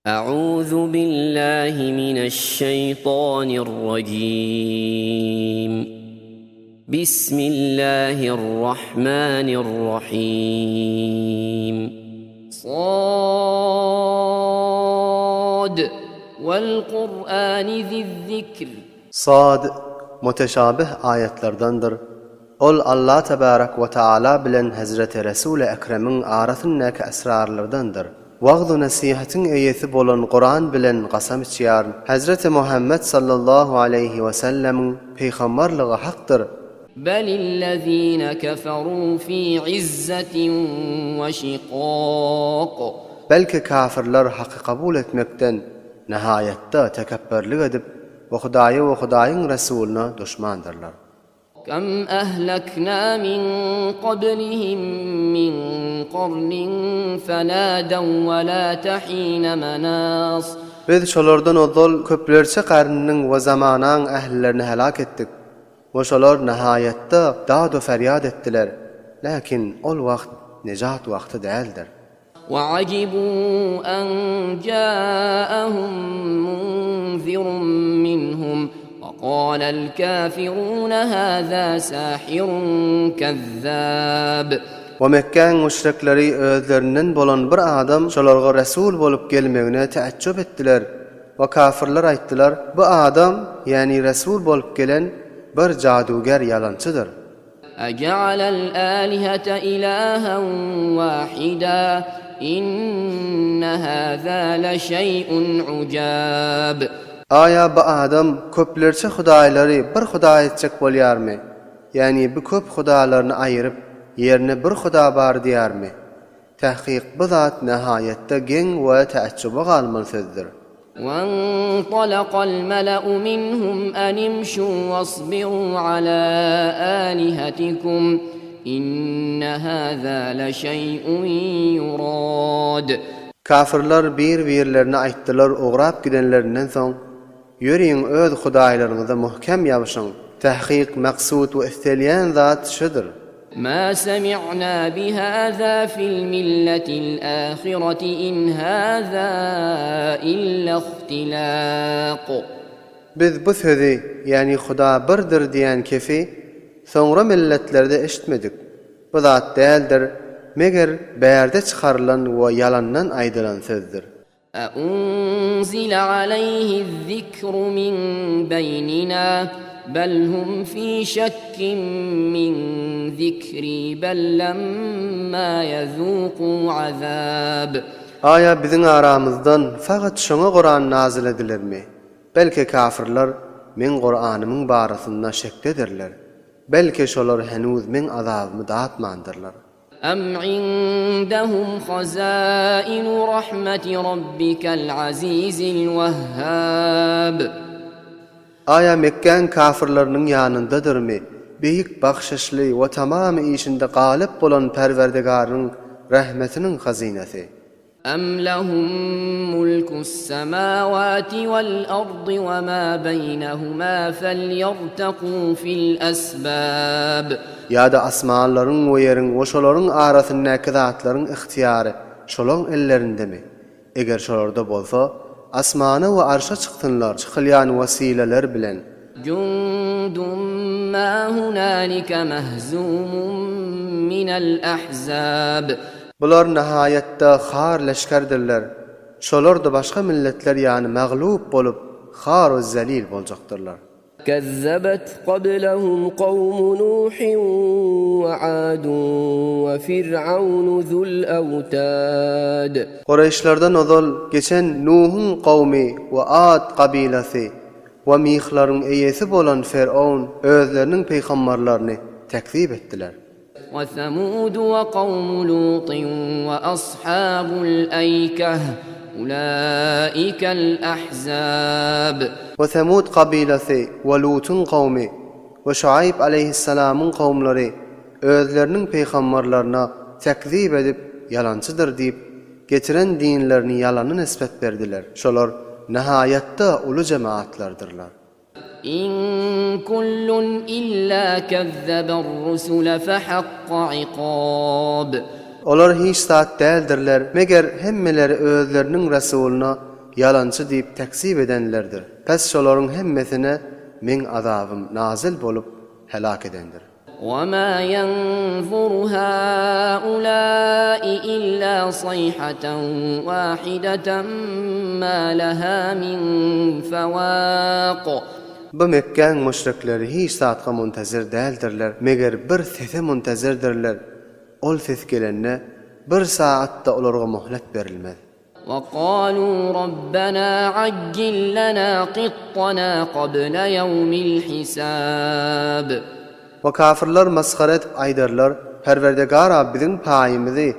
A'uzu billahi mineşşeýtanirrajim. Bismillahirrahmanirrahim. Sad Vel Kur'ani ziz-zikr. Sad, muteşabih aýatlardandyr. Ol Alla tebarek we taala bilen Hezreti Resuli Ekremiň arasyndaky esrarlardandyr. Wagz-u nesihatyň eýesi bolan Kuran bilen kasam içýärin. Hezreti Muhammet sallallahu aleýhi we sellemiň pygamberligi hakdyr. Belillezine keferu fi izzetin we şikak. Belki kafirler haky kabul etmekden nihaýatda tekepberlik edip we Hudaýa we Hudaýyň Resulyna duşmandyrlar. Kem ehlekna min qablihim min qarnin fenadew we la tehine menas. Biz şolardan ozal köplerçe garnyň we zamanaň ählilerini helak etdik we şolar nihaýatda dad-u-ferýat etdiler, läkin ol wagt nejat wagty däldir. وعجبوا أن جاءهم منذر منهم وقال الكافرون هذا ساحر كذاب. We Mekgäň müşrikleri özlerinden bolan bir adam şolarga resul bolup gelmegine täjjüp etdiler. We kafirler aýtdylar, Bu adam, ýäni resul bolup gelen, bir jaduger ýalançydyr. Ejealel alihete ilahen wahida inne haza leşeý'un ujab. Aýa bu adam köplerçe hudaýlary bir hudaý etjek bolýarmy? Ýagny bu köp hudalaryny aýyryp, ýerine bir huda bar diýýärmi? Tahkyk bu zat nahaýatda geň we täjjübe galmaly sözdür. Wantalakal meleu minhum animşu wasbiru ala alihatikum inne haza leşeý'un yurad. Kafyrlar bir-birlerine aýtdylar ugrap gidenlerinden soň, Ýörüň öz hudaýlaryňyza muhkem ýabşyň, tahkyk maksut we istelýän zat şudur. Ma semi'na bihaza fil milletil ahireti in haza illa ihtilak. Biz bu sözi, ýagny Huda birdir diýen kefi, soňra milletlerde eşitmedik. Bu zat däldir, meger bärde çykarylan we ýalandan aýdylan sözdür. Eunzile aleýhiz-zikru min beýnina, bel hum fi şekkin min zikri bel lemma ýezuku azab. Aýa biziň aramyzdan fakat şoňa Kuran nazyl edilermi? Belki kafirler meň Kuranymyň barasynda şekdedirler. Belki şolar henuz meň azabymy datmandyrlar. Em indehum hazainu rahmeti rabbikel azizil wehhab. Aýa Mekgäň kafyrlarynyň ýanyndadyrmy, beýik bagşyşly we tamamy işinde galyp bolan Perwerdigarynyň rehmetiniň hazynasy? Em lehum mulkus-semawati wal-ardy we ma beýnehuma felýertekû fil-esbab. Ýa-da asmanlaryň we ýeriň we şolaryň arasyndaky zatlaryň ygtyýary şolaň ellerindemi? Eger şolarda bolsa, asmana we arşa çyksynlar çykylýan wesileler bilen. Jundun ma hunalike mehzumun minel-ahzab. Bular nihaýatda har leşgerdirler. Şolar-da başga milletler ýaly maglup bolup, har we zelil boljakdyrlar. Kezzebet kablehum kawmu Nuhin we Adun we Fir'awnu zul ewtad. Kureýşlerden ozal geçen Nuhuň kowmy we Ad kabylasy we myhlaryň eýesi bolan Fer'own özleriniň pygambarlaryny tekzip etdiler. We Semud we kawmu Lutin we ashabul eýkeh ulaikel ahzab. We Semud kabylasy we Lutyň kowmy we Şuaýb aleýhissalamyň kowumlary özleriniň pygambarlaryna tekzip edip ýalançydyr diýip getiren dinlerini ýalana nisbet berdiler. Şolar nihaýatda uly jemaatlardyrlar. In kullun illa kezzeber-rusule fehakka ikab. Olar hiç zat däldirler, meger hemmeleri özleriniň resulyna. ýalançy diýip tekzip edenlerdir. Pes şolaryň hemmesine Meň azabym nazyl bolup, heläk edendir. Wama ýanzuru haulai illa saýhatan wahidatan ma laha min fawaq. Bu Mekgäň müşrikleri hiç zatga muntazir däldirler, meger bir sese muntazirdirler, ol ses gelende, bir sagat-da olarga muhlet berilmez. وَقَالُوا رَبَّنَا عَجِّل لَّنَا قِطَّنَا قَبْلَ يَوْمِ الْحِسَابِ. We kafyrlar masgara edip aýdarlar, Perwerdigara biziň paýymyzy.